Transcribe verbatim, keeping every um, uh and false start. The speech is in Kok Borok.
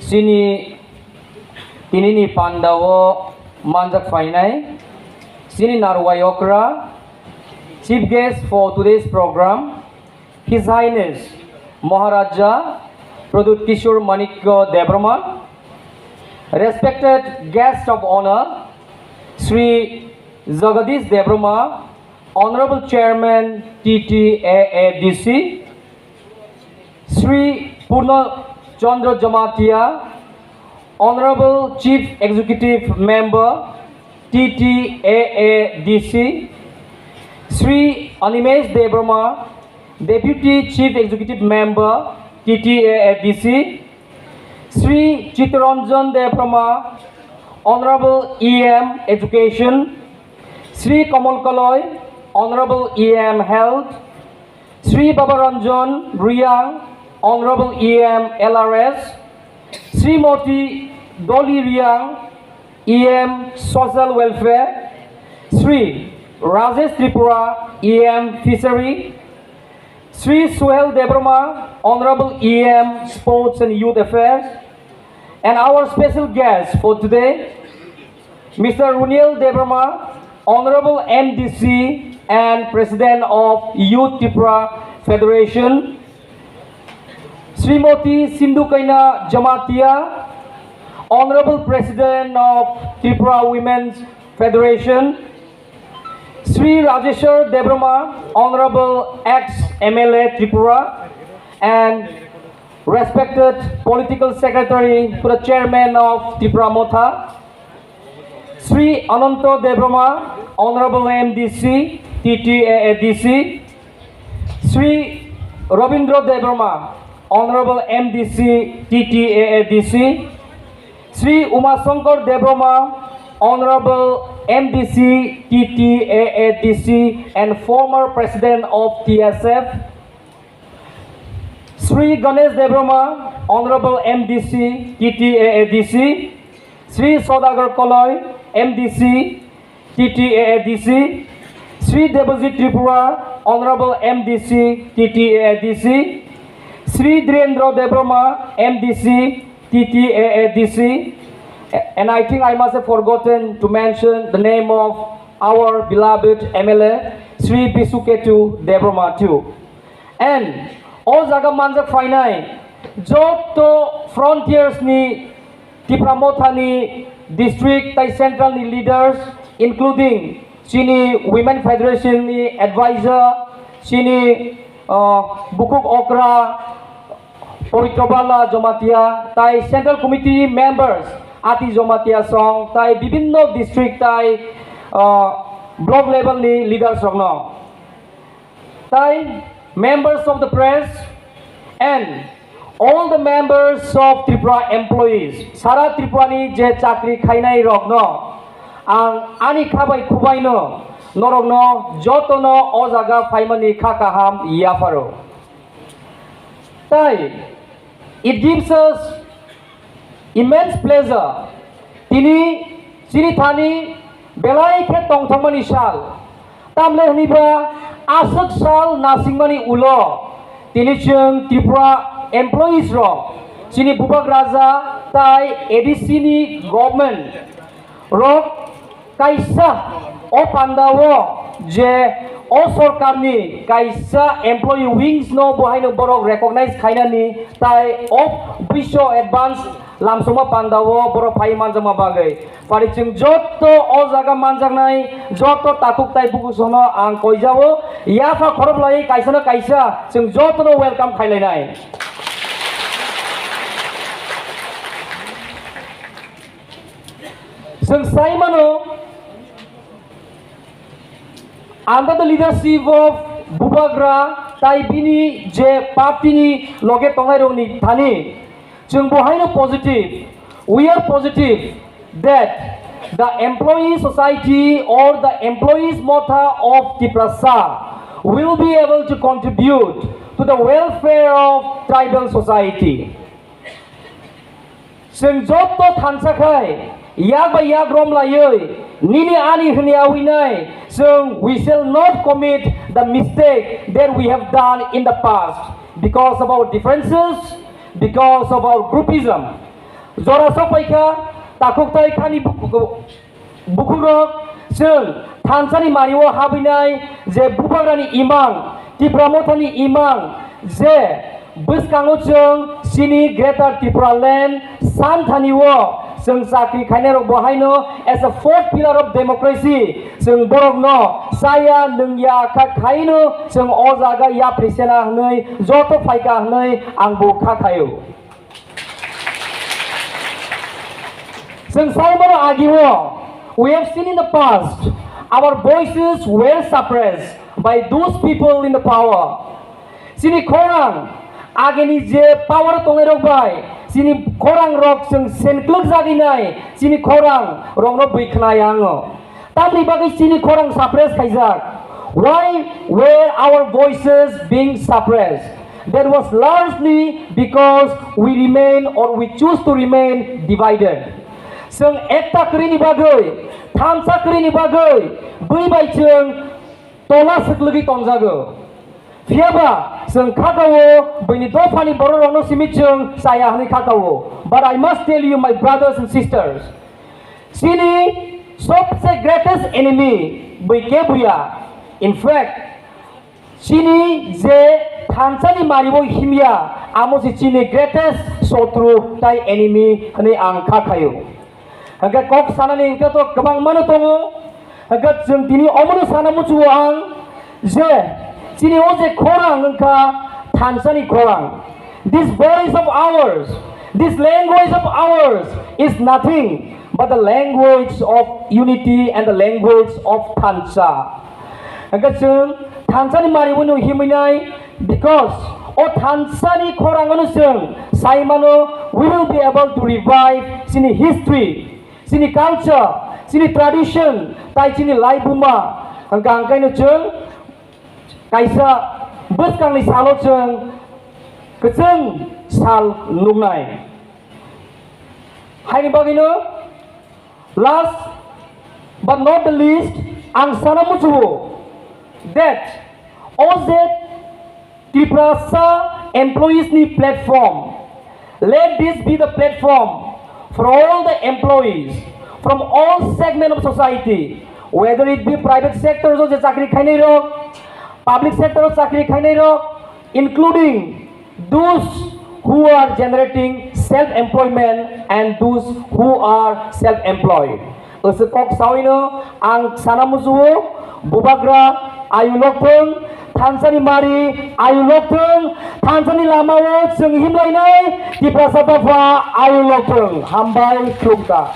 Chini tinini pandao manjak phainai chini narwai okra, chief guest for today's program, His Highness Maharaja Pradyut Kishore Manikya Debbarma, respected guest of honor, Sri Jagadish Debbarma, Honorable Chairman T T A A D C, Sri Purna Chandra Jamatia, Honorable Chief Executive Member T T A A D C, Sri Animesh Debbarma, Deputy Chief Executive Member T T A A D C, Sri Chittaranjan Debbarma, Honorable E M Education, Sri Kamal Kaloi, Honorable E M Health, Sri Babaranjan Riang, Honorable E M L R S, Srimoti Dolly Riang, E M Social Welfare, Sri Rajesh Tripura, E M Fishery, Sri Suhel Debbarma, Honorable E M Sports and Youth Affairs, and our special guest for today, Mister Runiel Debbarma, Honorable M D C and President of Youth Tripura Federation, Srimoti Sindhu Kaina Jamatia, Honorable President of Tripura Women's Federation, Sri Rajeshwar Debbarma, Honorable ex M L A Tripura, and respected Political Secretary to the Chairman of Tipra Motha, Sri Ananta Debbarma, Honorable M D C, T T A A D C, Sri Rabindra Debbarma, Honorable M D C, T T A A D C, Sri Uma Shankar Debbarma, Honorable M D C, T T A A D C, and former President of T S F, Sri Ganesh Debbarma, Honorable M D C, T T A A D C, Sri Saudagar Kaloi, M D C, T T A A D C, Sri Debajit Tripura, Honorable M D C, T T A A D C, Sri Dhirendra Debbarma, M D C, T T A A D C, and I think I must have forgotten to mention the name of our beloved M L A, Sri Bisuketu Debbarma too. And o jaga manjak phainai joto frontiers ni Tipra Motha ni district tai central ni leaders, including chini Women Federation ni advisor, chini, uh, Bukuk Okra, Poitro Bala Jamatia, tai Central Committee members, Ati Jamatia Song, tai bibinno district tai, uh, block level ni leaders rokno. Tai members of the press and all the members of Tripura employees, sara Tripura ni je chakri khainai rokno ang ani khabai khubaino norokno jotono o jaga phaimani kha kaham yapharo. Tai it gives us immense pleasure. Tini chini thani belai khe tongthokmani sal. Tamle hwnwiba aswk sal nasingmani ulo tini chwng Tripura employees rok chini Bubak Raja tai A D C ni government rok kaisa o pandao je o sorkarni kaisa employee wings no bo haino borok recognize khainani tai o bisyo advance lamsokma pandao borok phai manjakma bagwi. Phari chwng joto o jaga manjaknai joto takhuk tai bukusono ang koijao yapha khoroplai kaisano kaisa chwng jotono welcome khailainai. Chwng sai mano, under the leadership of Bubagra tai bini je party ni loge tongnai rokni thani, chwng bo haino positive, we are positive that the employee society or the employees motha of Tiprasa will be able to contribute to the welfare of tribal society. Chwng joto thansa khai, yak bai yak rom laiwi, nini ani hwnwi awi nai, chwng we shall not commit the mistake that we have done in the past. Because of our differences, because of our groupism. Jora sok paikha, takhuk tai khani buk-, bukhurok, chwng thansani mario habinai je bubagrani imang, Tipra Mothani imang, je bwskango chwng chini Greater Tripura Land, Santhanio chwng chakri khainairok bo haino as a fourth pillar of democracy, chwng borokno chaya nungya kha khaino chwng o jaga yapri sena hwnwi joto phaika hwnwi ang bo kha khaio. Chwng sai mano agio, we have seen in the past, our voices were suppressed by those people in the power. Chini khorang, agini je power tongnairok bai, chini khorang rok chwng senkluk jagwi nai, chini khorang rokno bwi khnai ango. Tamni bagwi chini khorang suppress khaijak? Why were our voices being suppressed? That was largely because we remain or we choose to remain divided. Chwng ekta kwrwini bagwi, thansa kwrwini bagwi, bwi bai chwng tola swklwgwi tongjago. Phiyaba chwng khakao, bwini dophani bororokno simi chwng chaya hwnwi khakao. But I must tell you, my brothers and sisters, chini sobse greatest enemy bwi kebo ya. In fact, chini je thansani mario himya, amo se chini greatest sotru tai enemy hwnwi ang kha khaio. Hwnkhe kok sanani hwnkhe to kwbangmano tongo. Hwnkhe chwng tini omono sana muchugo ang je chini o je khorang wngkha thansani khorang. This voice of ours, this language of ours is nothing but the language of unity and the language of thansa. Hwnkhe chwng thansani mario no himwi nai, because o thansani khorang ano chwng sai mano, we will be able to revive chini history, chini culture, chini tradition, tai chini laibuma. Hwnkhe ang kaino chwng kaisa bwskangni salo chwng kwchwng sal nuknai. Haini bagwino last but not the least, ang sana muchugo that O Z Tiprasa employees ni platform, let this be the platform for all the employees from all segment of society, whether it be private sector o je chakri khainai rok, public sector o chakri khainai rok, including those who are generating self-employment and those who are self-employed. Aswk kok sawi no ang sana muchugo, bubagra ayu lokthwng, thansani mari ayu lokthwng, thansani lama o chwng himlainai Tiprasa dopha ayu lokthwng. Hambai khulumkha.